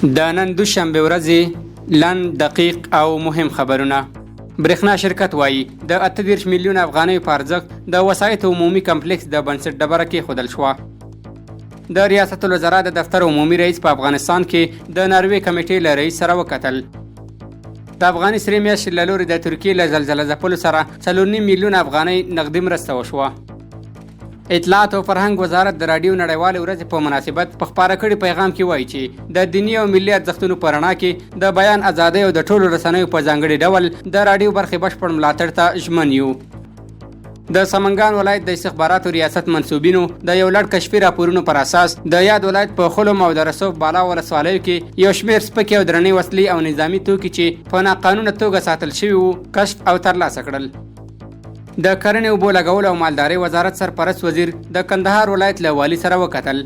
د نن دوشنبې ورځې لنډ، دقیق او مهم خبرونه. برېښنا شرکت وايي، د 38 میلیون افغانیو په ارزښت د وسایطو عمومي کمپلیکس د بنسټ ډبره کېښودل شوه. د ریاست الوزرا د دفتر عمومي رئیس په افغانستان کې د ناروې کمېټې له رئیس سره وکتل. د افغاني سرې میاشتې له لوري د ترکیې له زلزله ځپلو سره 4.5 میلیونه افغانۍ نغدي مرسته وشوه. اطلاعات او فرهنګ وزارت د راډیو نړیوالې ورځې په مناسبت په خپاره کړي پیغام کې وایي چې د دیني او ملي ارزښتونو په رڼا کې د بیان ازادۍ او د ټولو رسنیو په ځانګړي ډول د راډیو برخې بشپړ ملاتړ ته ژمن یو. د سمنګان ولایت د استخباراتو ریاست منسوبینو د یو لړ کشفي راپورونو پر اساس د یاد ولایت په خلم او د رسوب بالا ولسوالیو کې یو شمېر سپکې او درنې وسلې او نظامي توکي چې په ناقانونه توګه ساتل شوي وو، کشف او ترلاسه کړل. د کرنې، اوبو لګولو او مالدارۍ وزارت سرپرست وزیر د کندهار ولایت له والي سره وکتل.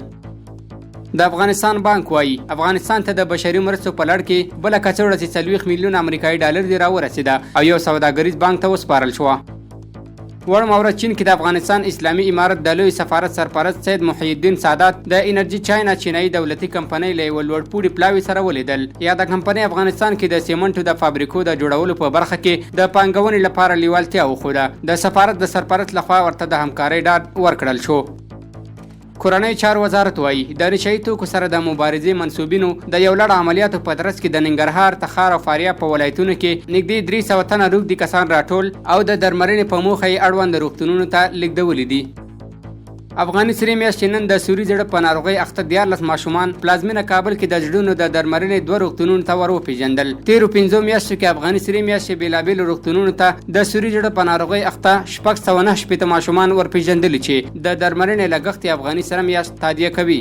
د افغانستان بانک وايي، افغانستان ته د بشري مرستو په لړ کې بله کڅوړه چې 40 میلیونه امریکایي ډالر دي راورسېده او یو سوداګریز بانک ته وسپارل شوه. وړمه ورځ چین کې د افغانستان اسلامي امارت د لوی سفارت سرپرست سید محی الدین سادات د انرژي چاینا چینایي دولتي کمپنۍ له یوه لوړپوړي پلاوي سره ولیدل. یاده کمپنۍ افغانستان کې د سیمنټو د فابریکو د جوړولو په برخه کې د پانګونې لپاره لیوالتیا وښوده. د سفارت د سرپرست لخوا ورته د همکارۍ ډاډ ورکړل شو. کورنیو چارو وزارت وايي، د نشه یي توکو سره د مبارزې منسوبینو د یو لړ عملیاتو په ترڅ کې د ننګرهار، تخار او فاریاب په ولایتونو کې نږدې 300 تنه روږدي کسان راټول او د درملنې په موخه یې اړوند روغتونونو ته لیږدولي دي. افغاني سرې میاشتې نن د سوري زړه په ناروغۍ اخته 13 ماشومان پلازمینه کابل کې د زړونو د درملنې دوه روغتونونو ته ور وپېژندل. تېرو 5 میاشتو کې افغاني سرې میاشتې بېلابېلو روغتونونو ته د سوري زړه په ناروغۍ اخته 669 ماشومان ور پېژندلي چې د درملنې لګښت یې افغاني سره میاشت تادیه کوي.